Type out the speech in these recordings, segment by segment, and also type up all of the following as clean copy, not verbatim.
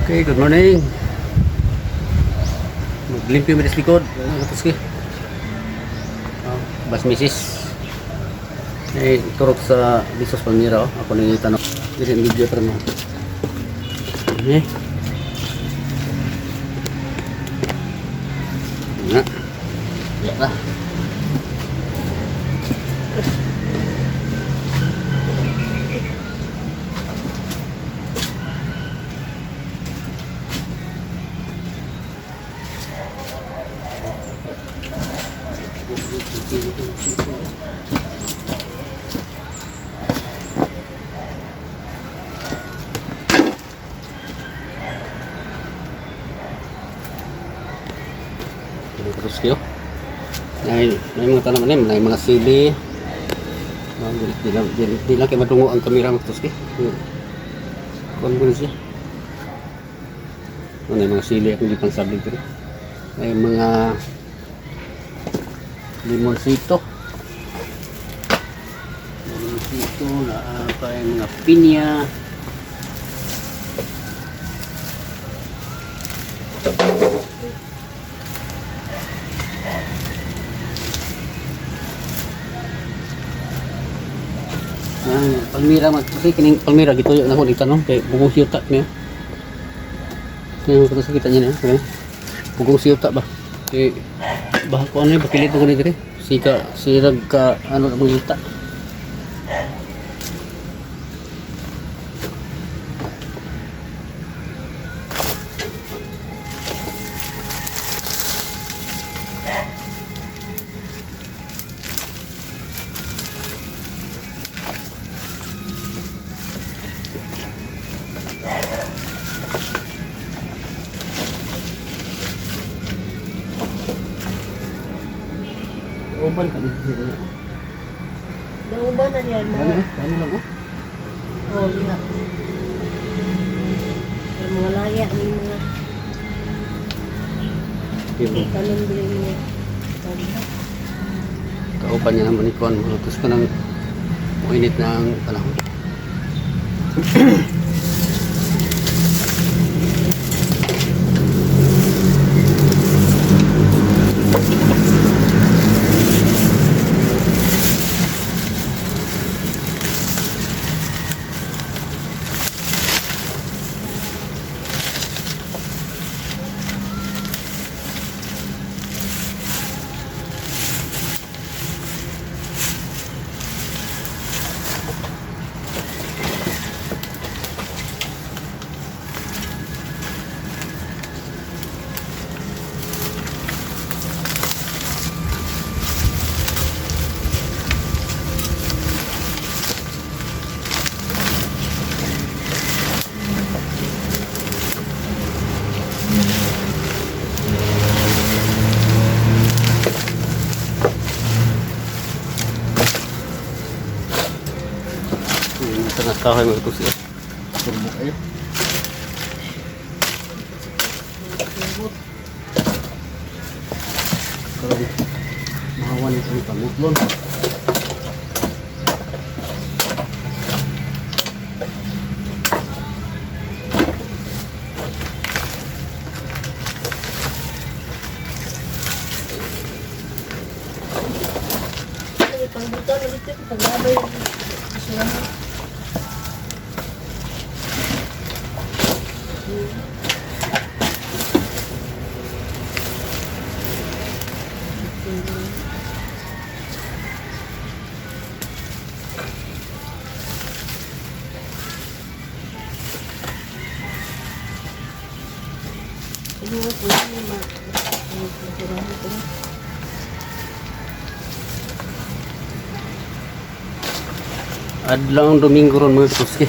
Okay, good morning. Maglimpyo mi sa likod. Ano tapos ki? Oh, bas misis. Eh, turok sa Visos Palmira oh. Ako nang itanong. Dili ang video pero mo. Eh. Nga. Ya lah. Ano tapos kayo? Nay, may mga tanaman ni, may mga sili. Ah, di lang kay madungo ang kamera mga tuski. Kuan ko na siya. Ano yung mga sili akong di pang sablig diri. May mga limonsito. Limonsito na pa yung mga pinya. Ah, palmira mag kasi kining palmira gituyo na ko dito no kay bugong siyuta niya. Kaya ko sa kita niya na, okay? Bugong siyuta ba? Kay bah ko ano bakilit ko ni diri. Sika sirag ka ano ang yuta. Uban ka diri. Nauban na niya Ano mga ano lang oh. oh diha. Ang mga laya ni mga Yung tanom din mga tawag. Kauban niya naman ikuan mga tapos ko nang mainit na ang panahon. Yung tanas kahoy mga ito siya. Turbo kayo. Karon mahawan ito ang pamutlon. Ay, pangbutan ulit yun, paglabay. Basurahan. Siguro po yun, basurahan ito. Adlaw Domingo ron mga tuski.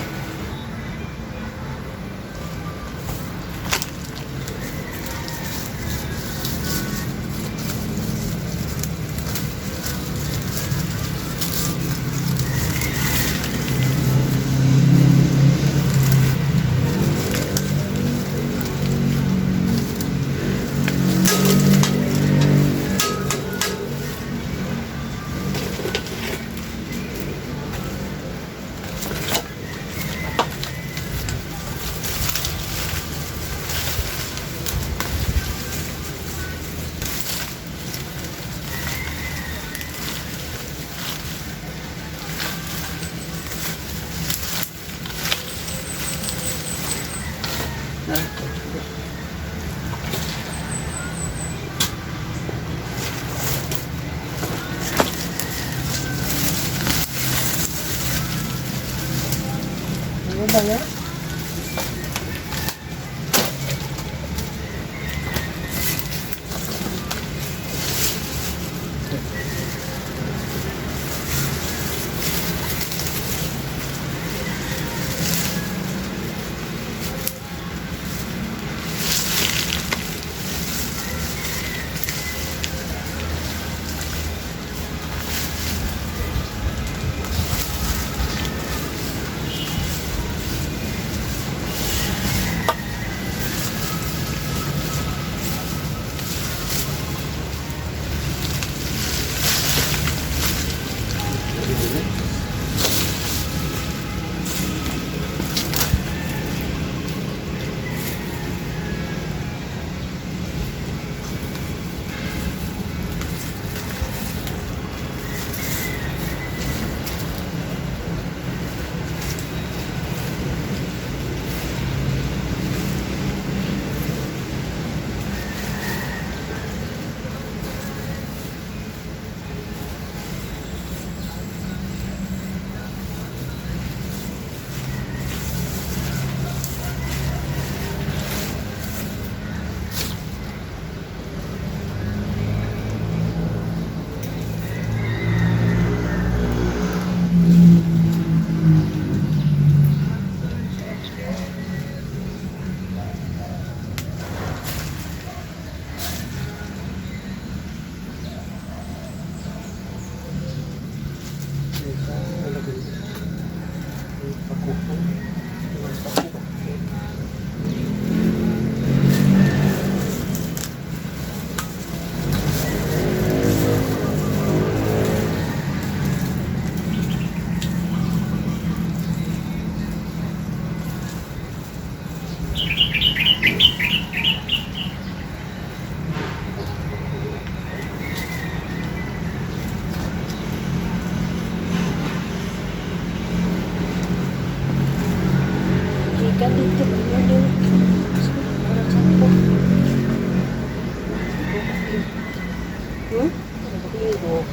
Dito, ano? Para sa ko. Hmm? Linggo.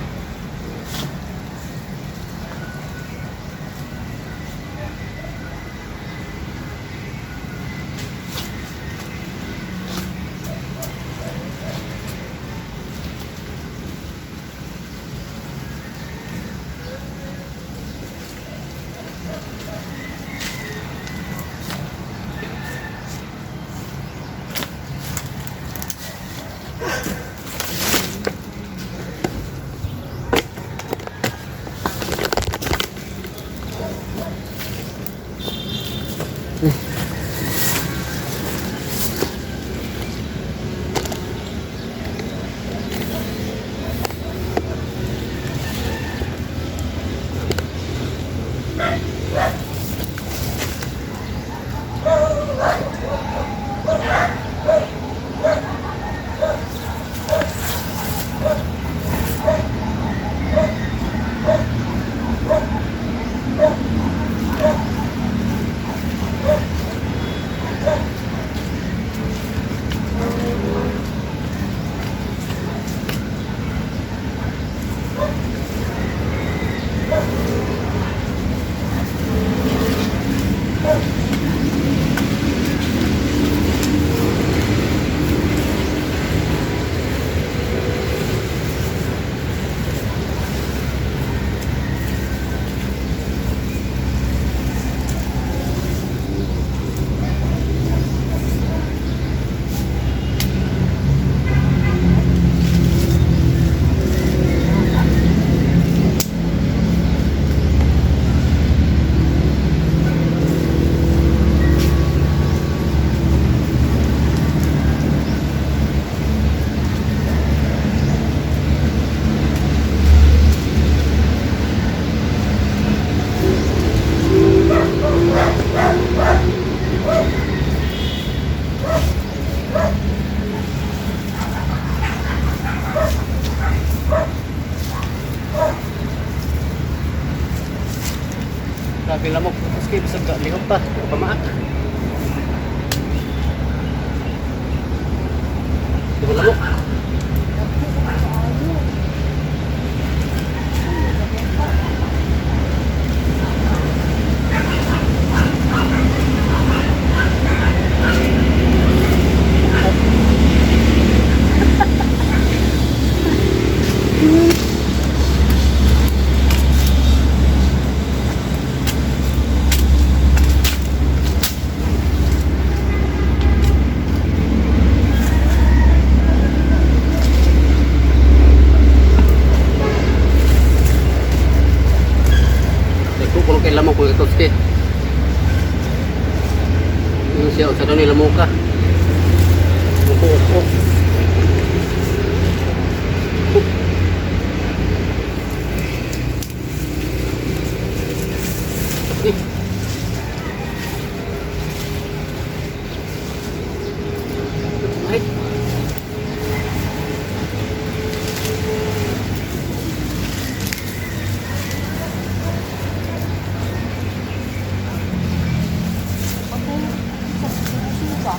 Grabe lamok. Tapos bisag ka lihok pa, pamaak. Di ba lamok? Dako ko kay lamok mga toske. Yung siya sa ni lamok ka. Upo upo. Eh. Ay. Okay. Sino ba?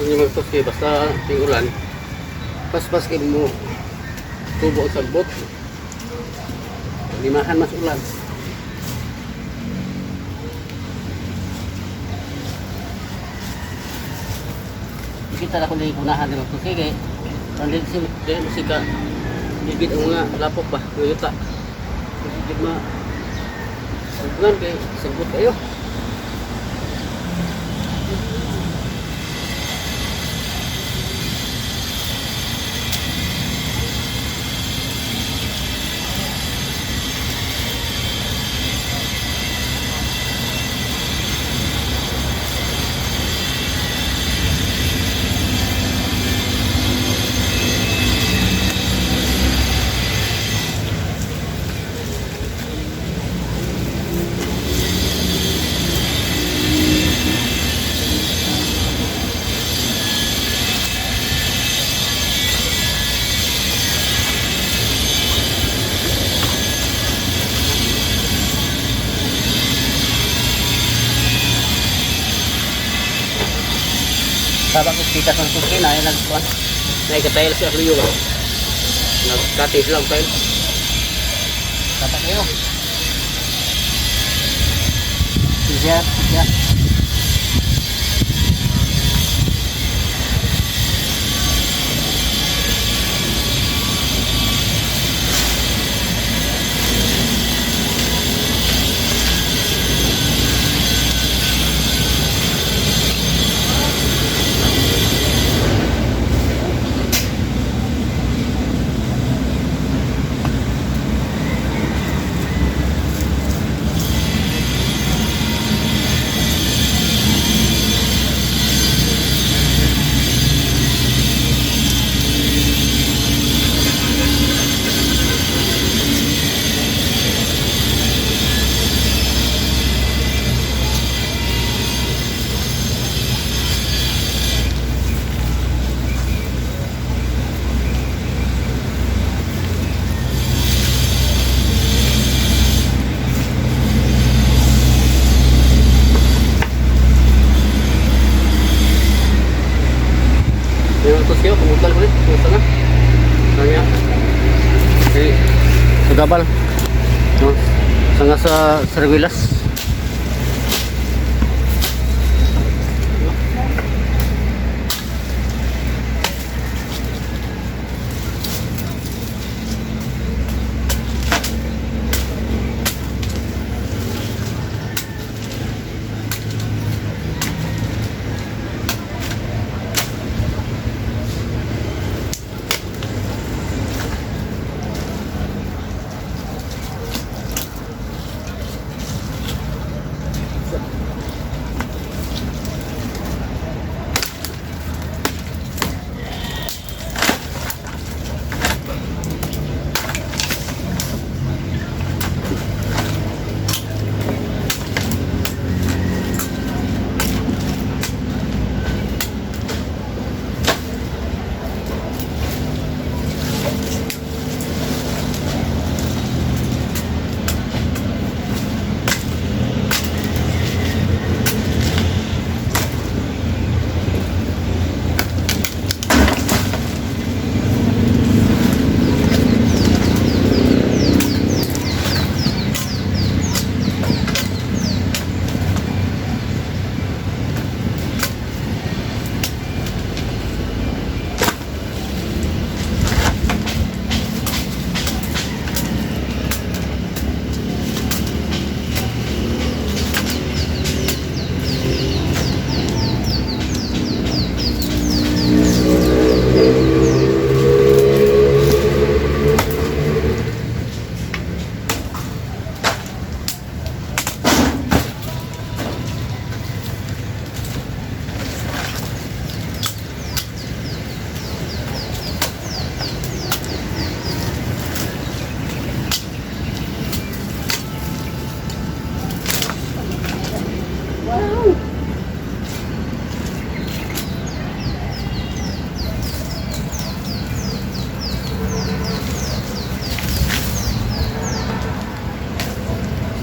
Hindi magtoski basta tingulan. Paspas kay mo tubo ang sagbot. Limahan mas ulan. Kita na ko ni kunahan ni magtoski kay pandit si dili mo sika bibit ang mga lapok ba mga yuta. Bibit ma Sagbugan kay sagbot kayo. Saba ko kita sa kusin ay nagkuan. Naikatail siya luyo ba. Nagkati sila og tail. Saba kayo. Siya, siya. Yung tos kayo, kumutal ko rin. Kumusta na? Kanya. Okay. Sa Gabal. No? Sa nga sa Sarguilas.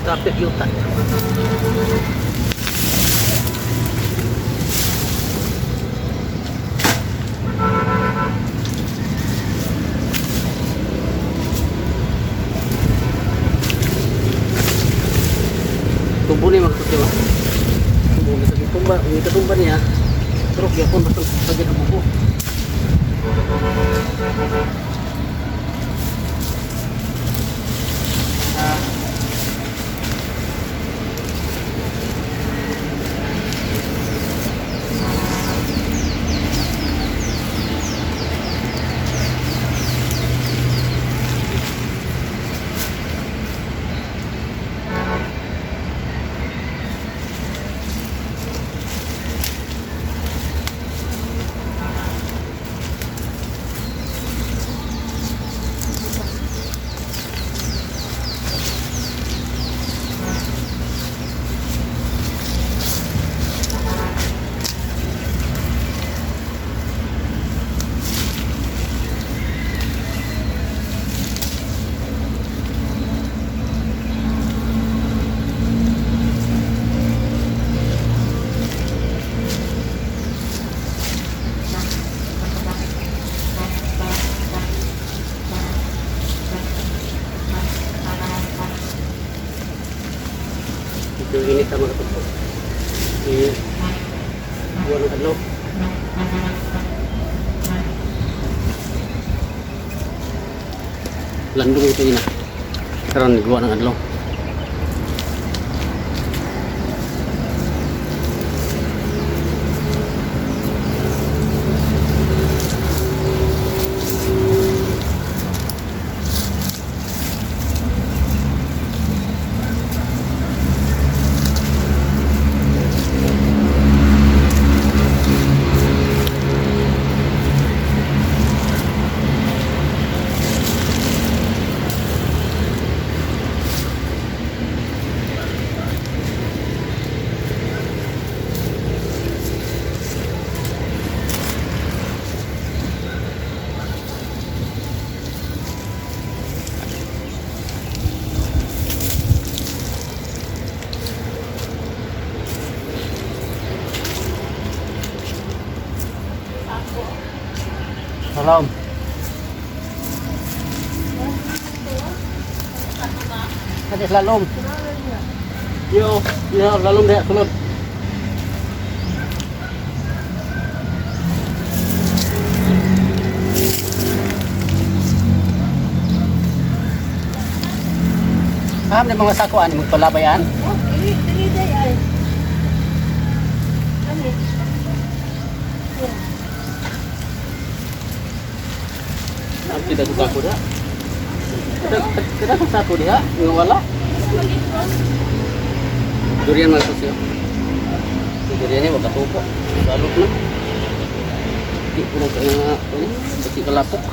Traffic yuta. Tubo ni magtuti ba? Tubo ni sa tumba, ni katumba niya. Pero gyapon basta pagid ang buko. Landong ito ina. Karon gawa ng adlaw. Salam. Ada slalom. Yo, yo slalom dia sulod. Paham ni mga sako ani magpalabayan? Oh, dili dili day ay. Ano? Yeah. Kita sa sako dia. Kita sa sako dia, nga wala. Durian man siya. Durian ni wala tupo. Balot na. Di ko na kaya nga, ano, basi kalapok.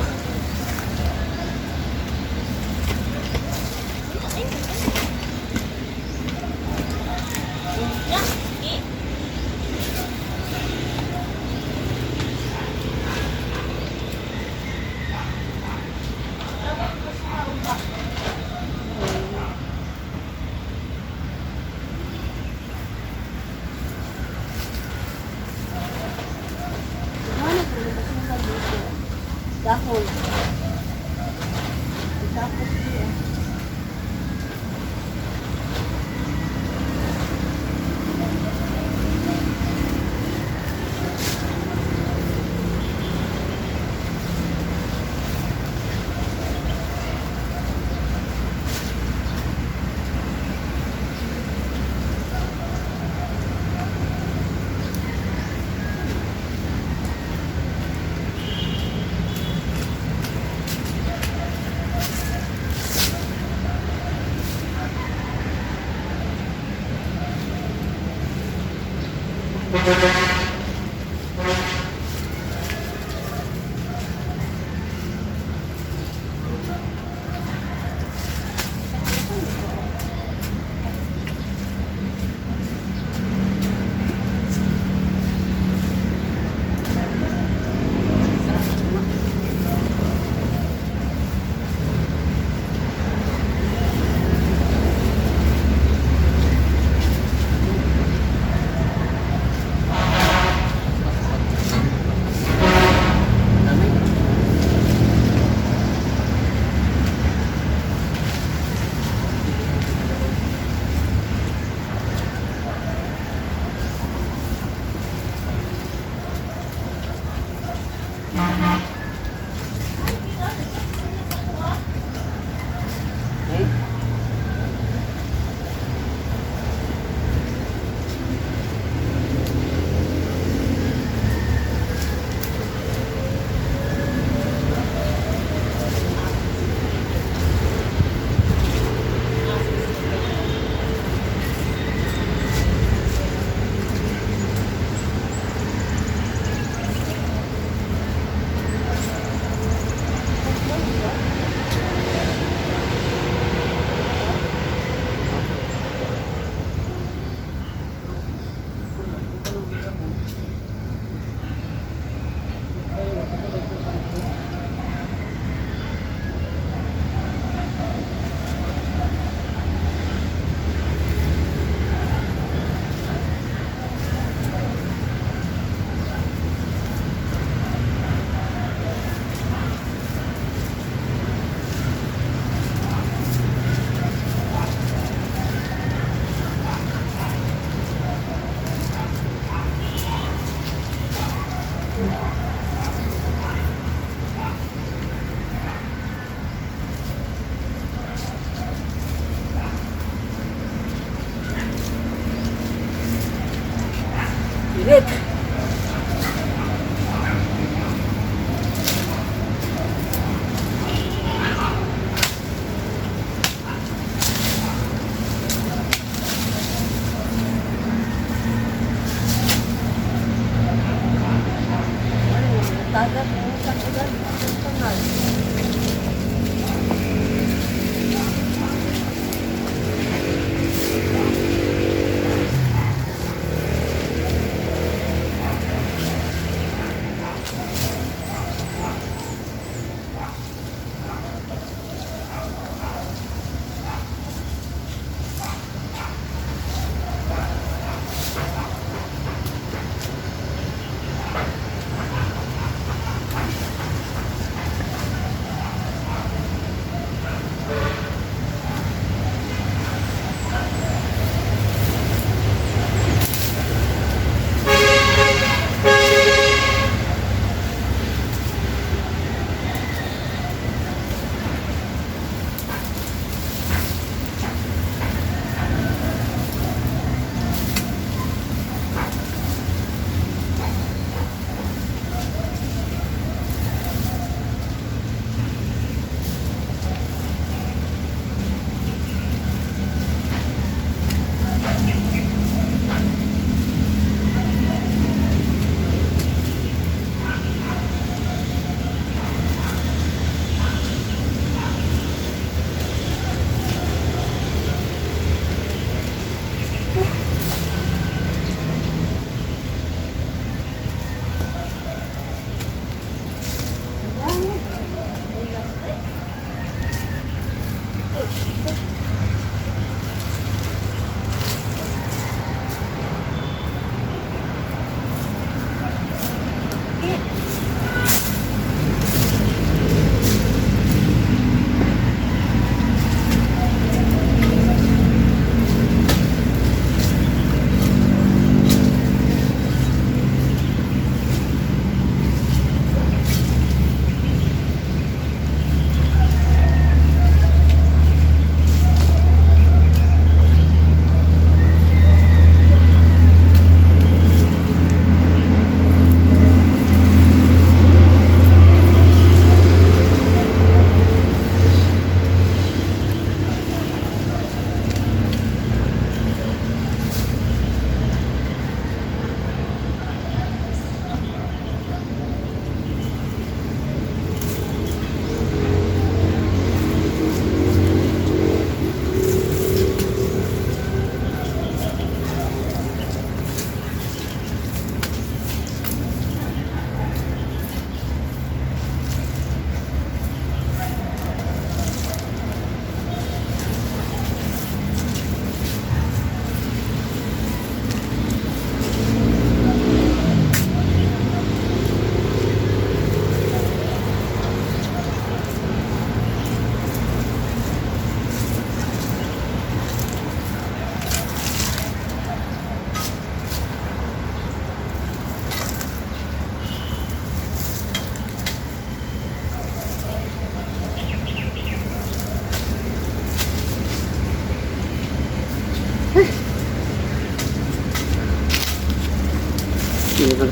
Ano ko nang dito? Dahon. Tapos diya.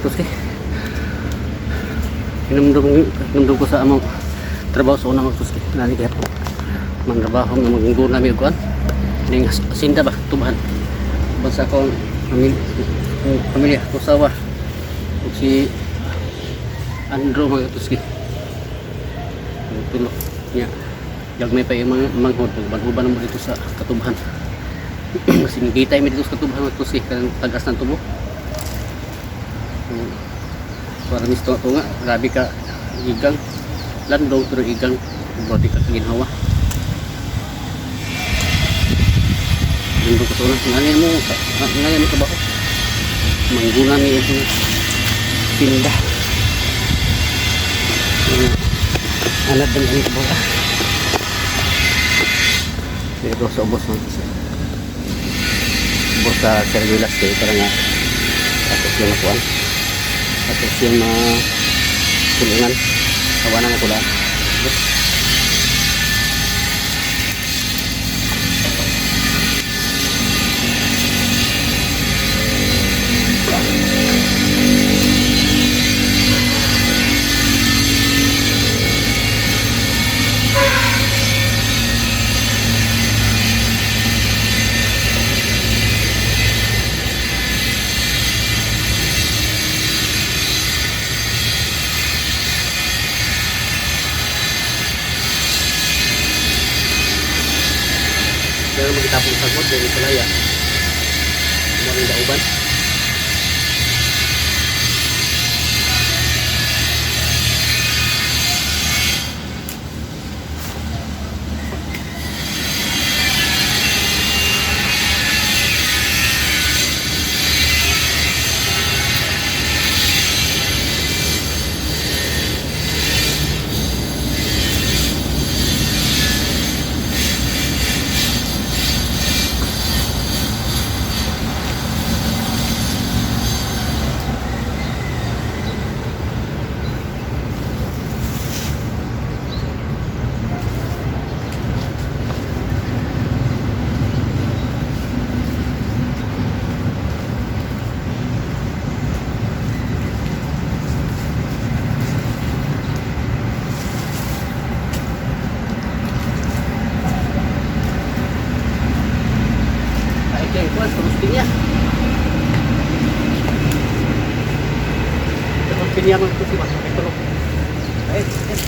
Katuski. Hinumdum hinumdum ko sa among trabaho sa una, mga katuski. Nani kaya mantrabaho nga magungguna mi og kuan. Ning sinda ba tubahan. Uban sa akong pamilya, pamilya, usawa ug si Andrew, mga katuski. Ang tulo niya. Gagmay pa yung mga manghod, uban-uban mo dito sa katubahan. Kasi nagkita mi dito sa katubahan, mga katuski, kanang tagas ng tubo. So, para misto tunga, grabe ka igang landong pero igang grabe ka ginhawa. Landong ko sa una, ngani mo trabaho. Mangguna ni ito pinda. Anak dan ini trabaho. Dito sa ubos ng ubos sa Servilas kay para nga tapos yung nakuan. Tapos yung mga kulungan. Awa na nga kulaan. Ubos. Pero magitapong sagot diri palaya. Mo ning dauban. Ay kay kuan sa pinya. Sa pinya mga tusi ba? Ay tulog. Ay, ay.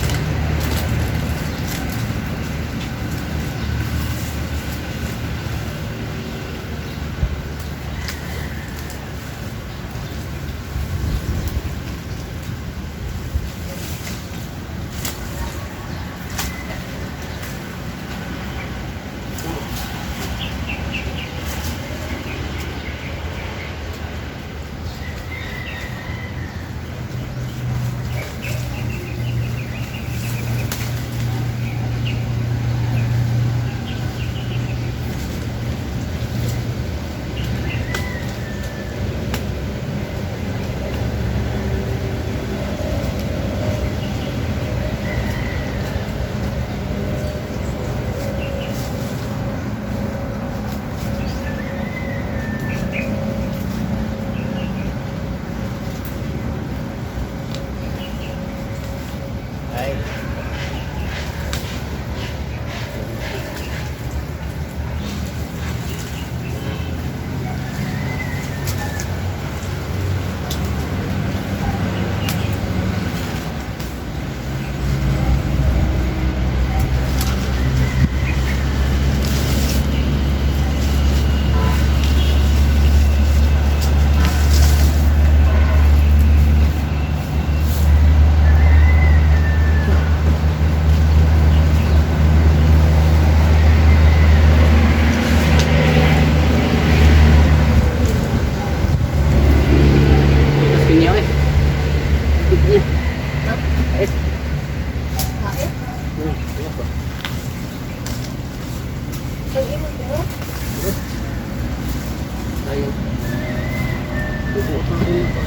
Ay. Tapos pinya eh. Pinya. Ay. Kain? Ano pa? Ang imo ko? Ayun. Oo, ano pa?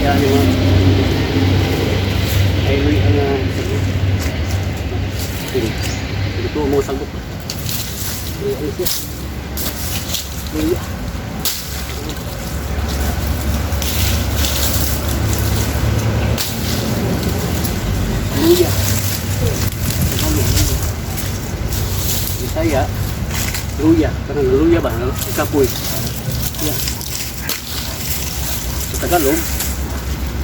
Yan yung ay luya nga ini. Ito mo sagot. Luya ni siya. Luya. Luya. Tagalog, luya. Bisaya, luya. Kanang luya ba? Kapoy. Yeah. Sa Tagalog,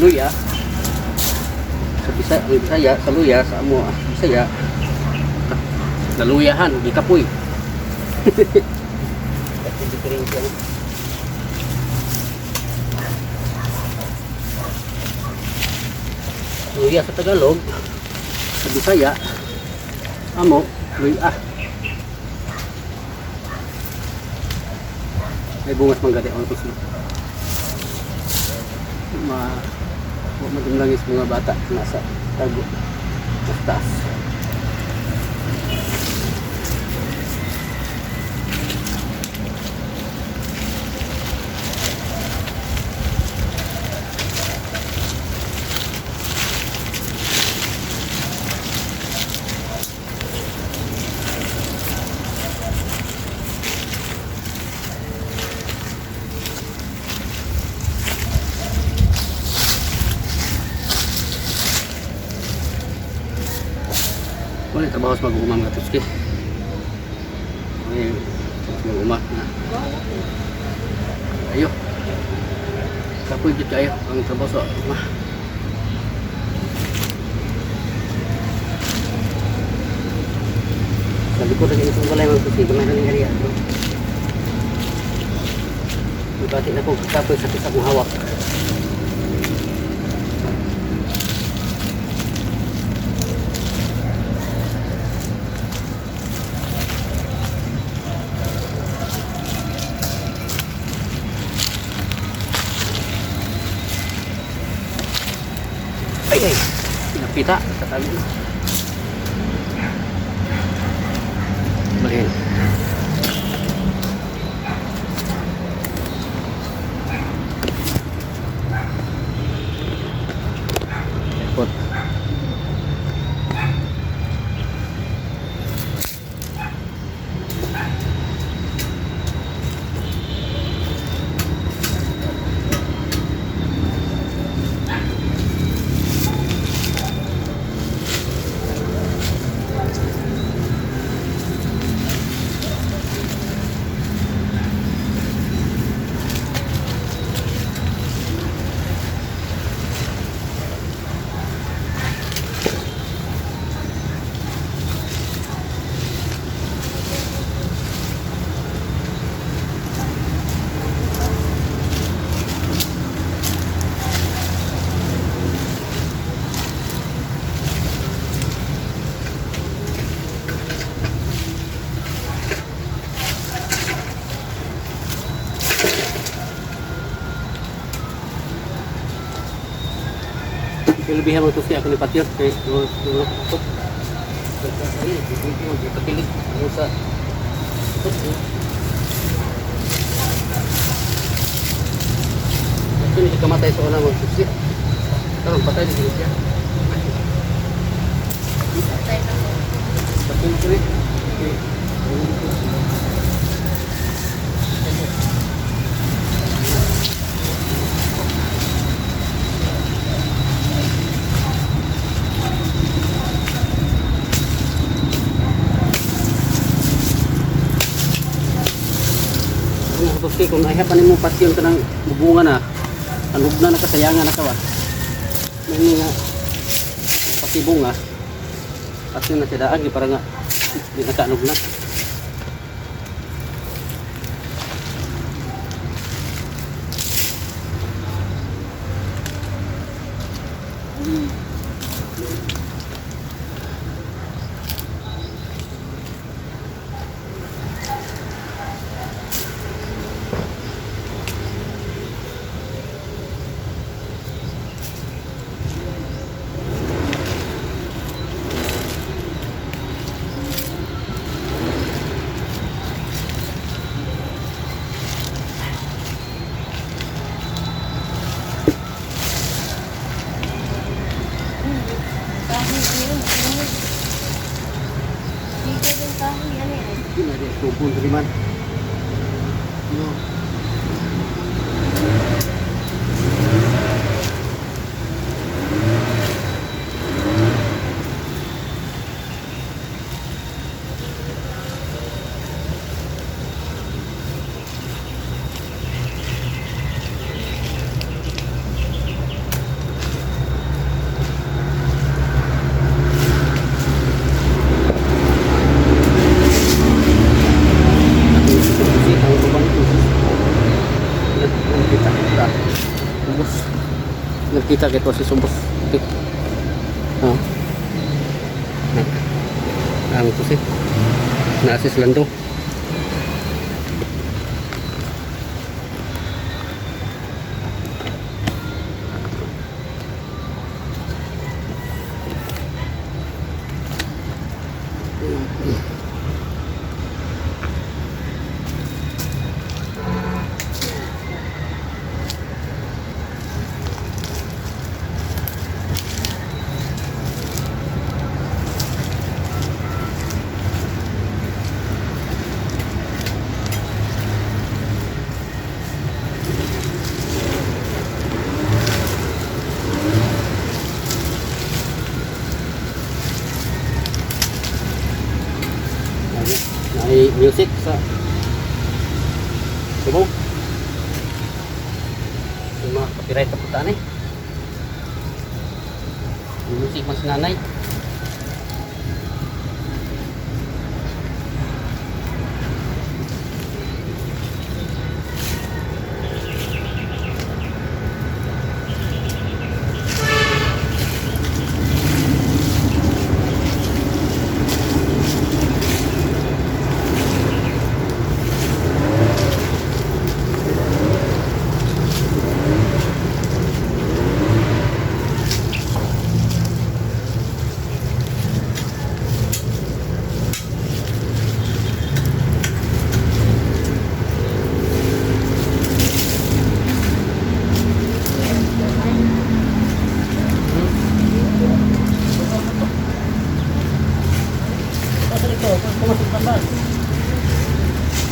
luya. Sa Bisaya, Bisaya, sa luya, sa amo, ah, Bisaya, naluyahan, gikapoy. Diferensya na. Luya sa Tagalog, sa Bisaya, amo, luya. Ay bungas manggadi ang kusno. Ma wa madumlangis mga bata nasa tago sa taas. Wala trabaho sa mag-uma mga tuski. Ay, sa mag-uma na. Ayo. Kapoy gid kayo ang trabaho sa uma. Sa likod ng itong balay mga tuski, gamay na ning area. No? Ibati na ko kapoy sa akong hawak. Ay, ay. Pinapita. Tatalo na. Balhin. Airport. Kilubihan mo tusi ako ni Patyon kay dulo ko. Patilig sa ito ni kamatay sa una magsusi. Karon patay ni siya. Patay na ko. Patyon ko ni. Okay. Ang tuski kung ay pa nimo patyon ka ng bubunga na, ang hugna na kasayangan na ka ba? May nga pakibunga. Patyon na siya daan para nga di nakaanog na. Kahoy, ano yan? Hindi na rin tupon diri man. No. Nagkita kita. Ubos. Nagkita kita si Sumbos. Okay. Oh. Ang tusi. Naasis lang to. Ay, music sa Cebu. Yung mga copyright na putaan eh. Yung music mas nanay.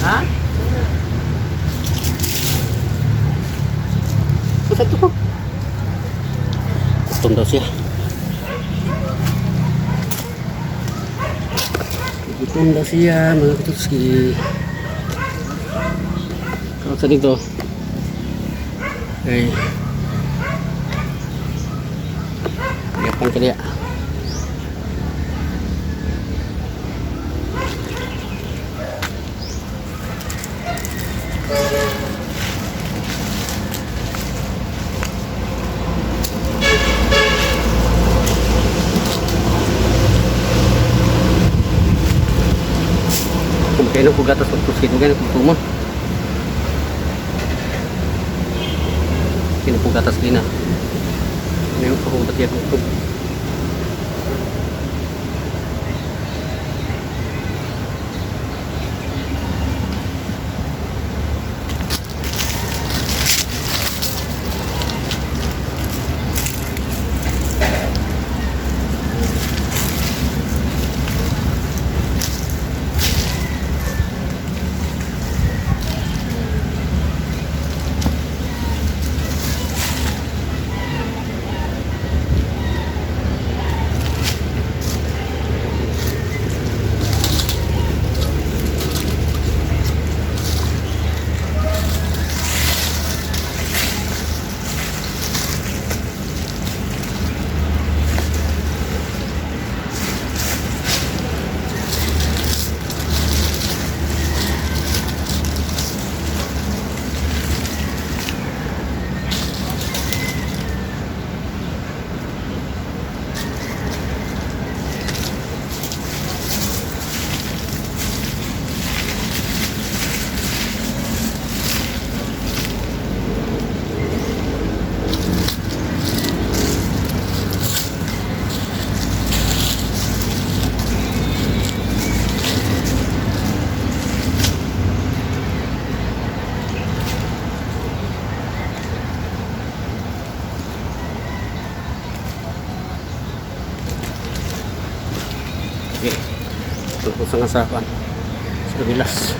Ha? Basta to. Gutom daw siya. Gutom daw siya, mga kututski. Kaot sa dito. Ay. Yapan kaya. Kung kailan ko gatas pagtusin mo, ganyan kung tumo. Kailan ko gatas din na. Ngayon ko kung ba't ko. Hanggang sa kan. Sa Gilas.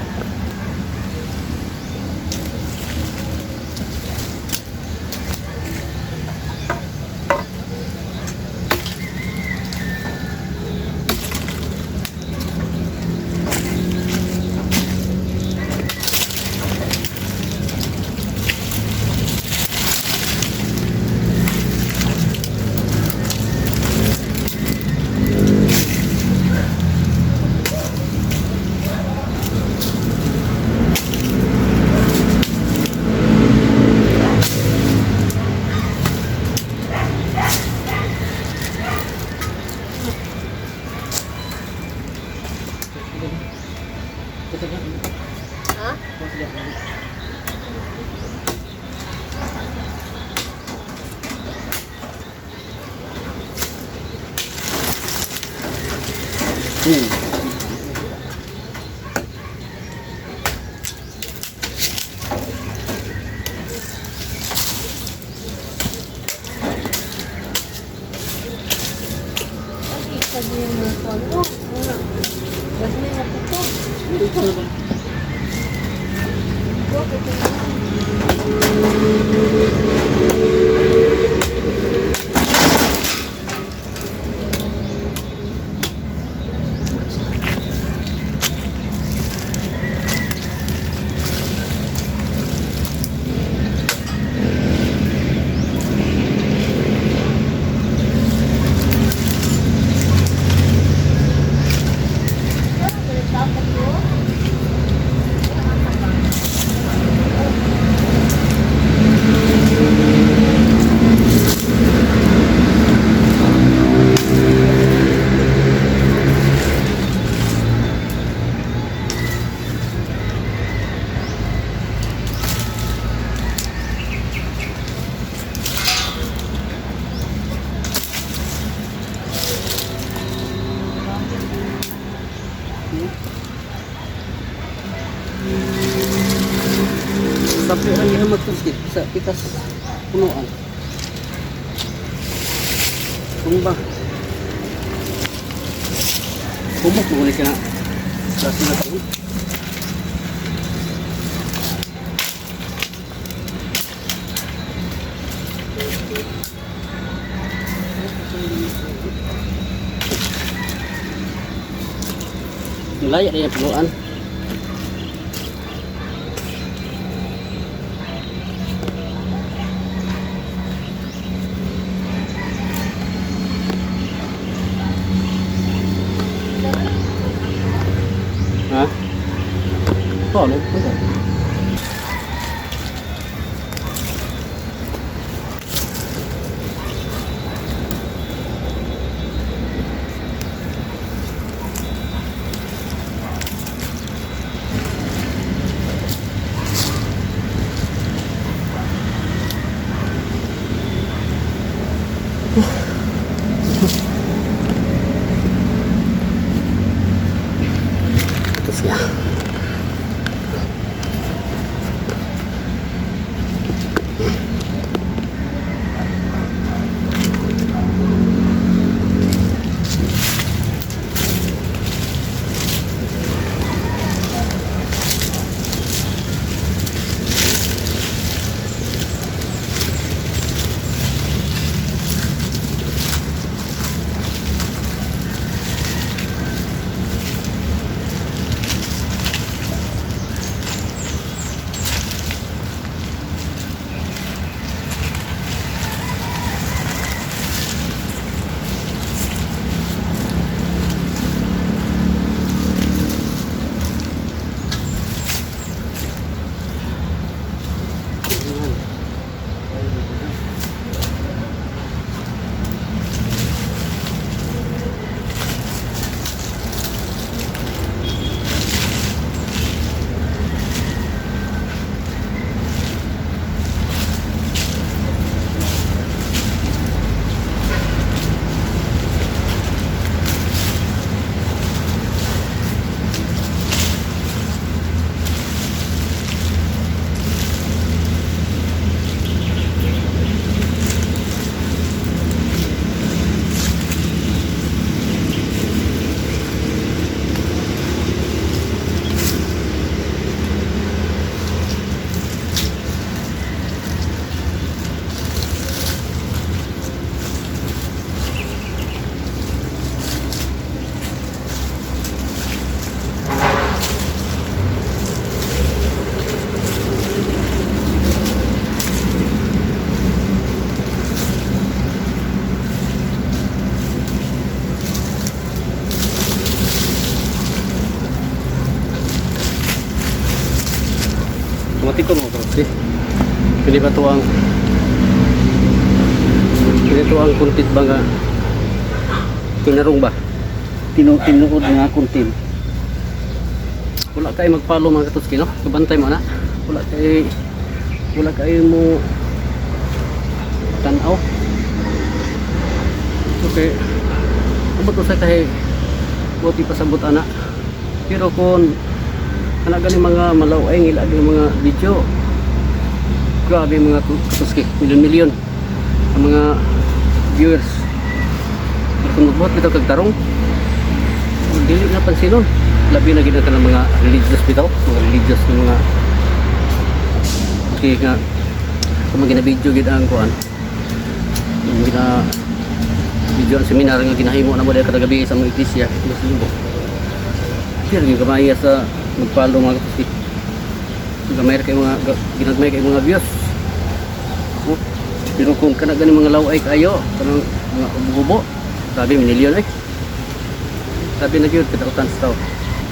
Ha? Ay, sabi yung mga kwan. Oh, wala. Basta may naputo. Bakit ito? Sabi ang iya magtuskit sa pitas punuan. Kung ba? Kumok mo ulit ka na. Sa sila taon. Malaya na yung punuan. Ha? Oh, no, okay. Ito siya. Matikod mo to. Kini ba to ang kini to ang content ba nga tinarong ba? Tinuod nga content. Wala kay mag-follow, mga katuski, no? Kabantay mo na. Wala kay mo tanaw. Okay. Abot ko sa kay buti pasabot ana. Pero kung ana gani mga malaw ay ngila yung mga video. Grabe, mga katuski, milyon-milyon ang mga viewers. Pero kung magbuhat bitaw kag tarong, dili na pansinon. Labi na gid na kanang mga religious bitaw, mga religious nga mga okay nga kung mga gina-video gid ang kuan. Yung gina video ang seminar nga ginahimo na mo dahil kada gabi sa mga iglesia, mga linggo. Pero yung gamay sa mag-follow, mga katuski. Gamay ra kay mga ginagmay kay mga views. Oh, pero kung kana gani mga laway kayo, kanang mga ubo-ubo, sabi milyon ay. Sabi na gyud kadautan sa tao.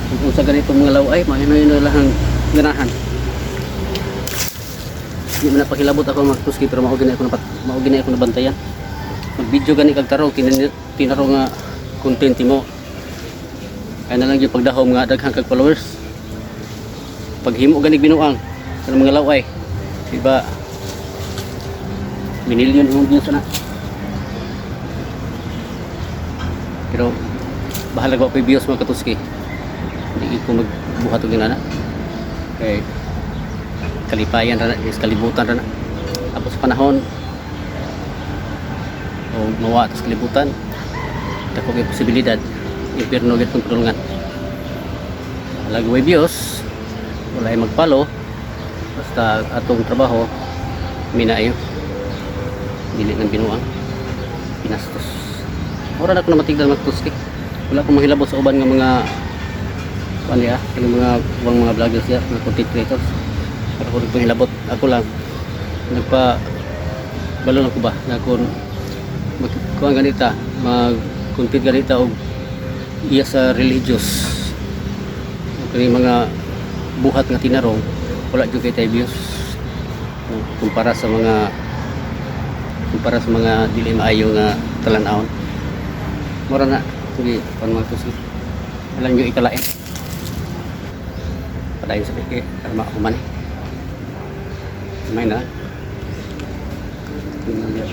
Kung sa ganitong mga laway, mahinoy na lang ganahan. Di man napakilabot ako, mga katuski, pero mao gini ako nabantayan. Mag-video gani kag tarong, tinarong nga content mo. Kaya na lang yung pagdahom nga daghan kag followers. Paghimo gani binuang kanang mga laway. Diba? Minilyon imong views na. Pero bahala ko ko'y views, mga katuski. Hindi ko magbuhat og inana. Kay kalipayan ra na, is kalibutan ra na. Tapos panahon o mawa sa kalibutan, dako kay posibilidad impierno gid tong padulngan. Bahala way views, wala ay mag-follow, basta atong trabaho minayo, dili ng binuang pinastos. Ora na ako na matigdan, mga katuski. Wala akong mahilabot sa uban nga mga kuan diha, kanang mga ubang mga vloggers diha, mga content creators. Pero ako nagpahilabot, ako lang nagpa balon ako ba na kung mag kuan ganita, mag content ganita og iya sa religious o kani mga buhat nga tinarong, wala jud kay tay views kumpara sa mga dili maayo nga talan-awon. Mura na. Sige pan, mga tusi, alam nyo ikalain. Padayon sa piki para makakuman eh. May na. Tingnan niyo.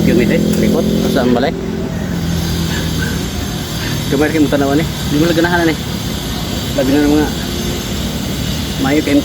Thank you, misis. Likot. Sa ang balay. Kamay kayo mo tanawan eh. Di mo lang ganahan eh. Labi na ng mga mayo kay.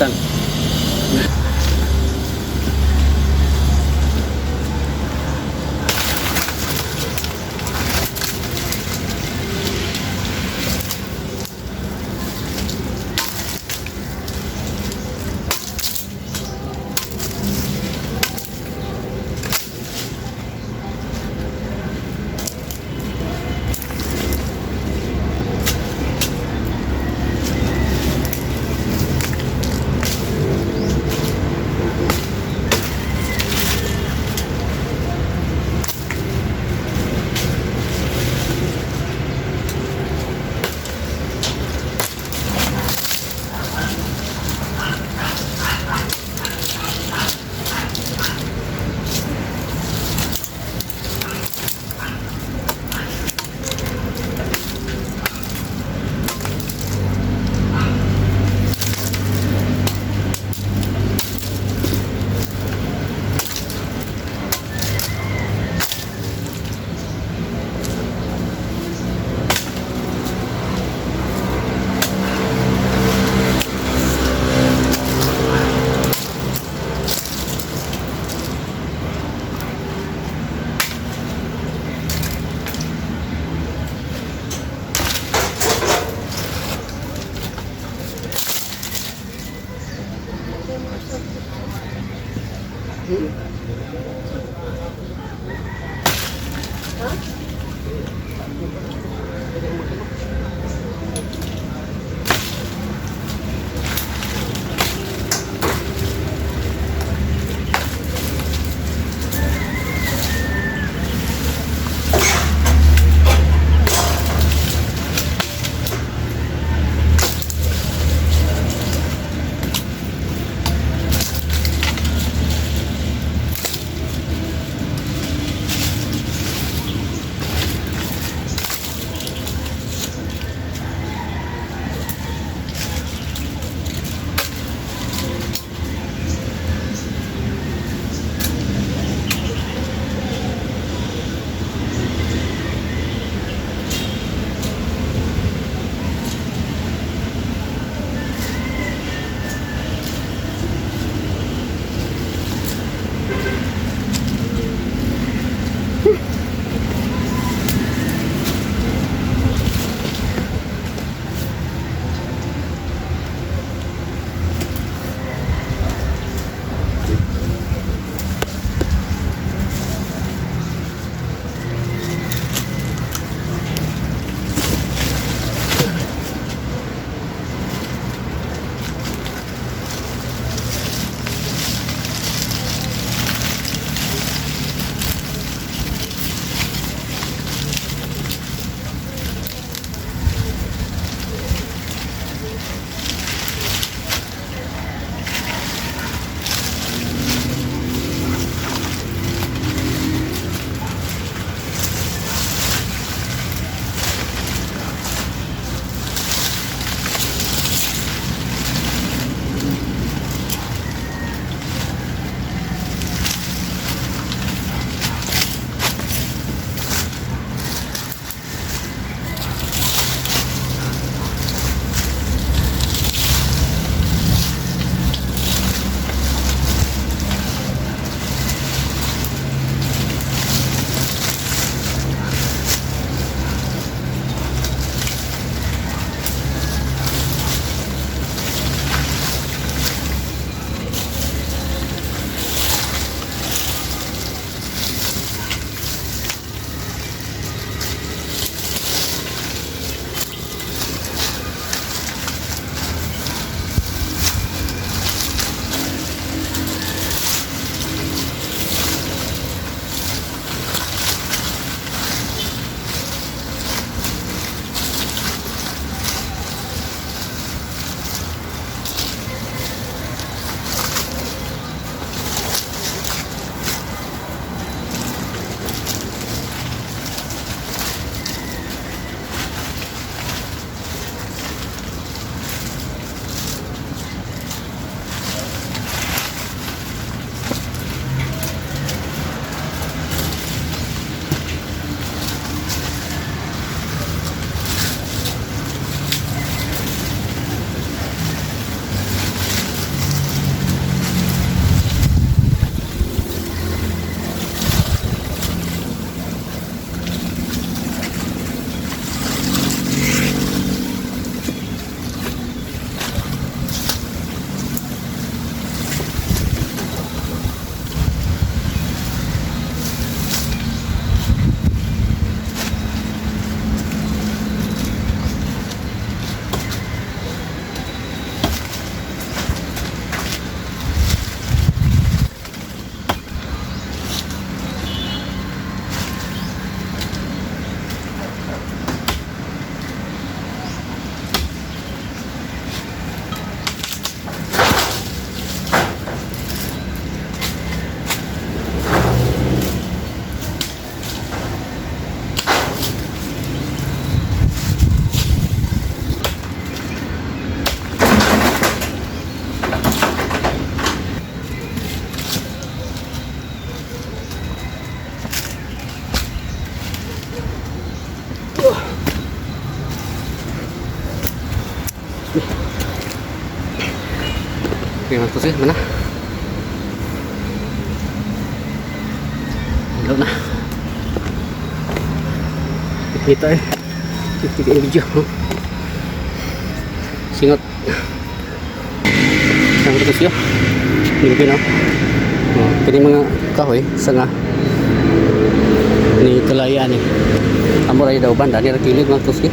Okay, mga katuski, mana. Hello na. Dito eh. Dito yung video. Huh? Singot. Ang katuski, oh. Limpyo na. Oh, kini mga kahoy, sanga. Ni kalayaan eh. Amo ra daw banda ni ra kilid, mga katuski.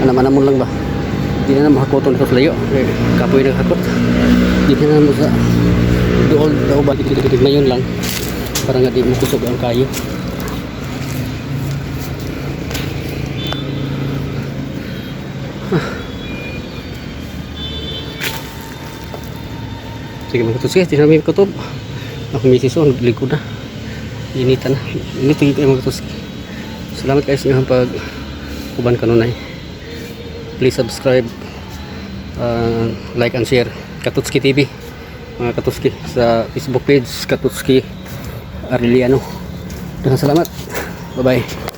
Anam-anamon lang ba. Di na na mahakoton ito sa layo. Eh, kapoy naghakot. Di na na mo sa dool daw ba ngayon lang para nga di mo kusog ang kayo. Ah. Sige, mga katuski, di na may kutob. Ako misis, oh, naglikod na. Inita na. Init kayo, mga katuski. Salamat kayo sa inyong pag uban kanunay. Please subscribe, like and share Katutski TV, mga Katutski, sa Facebook page Katutski Arellano. Daghang salamat. Bye bye.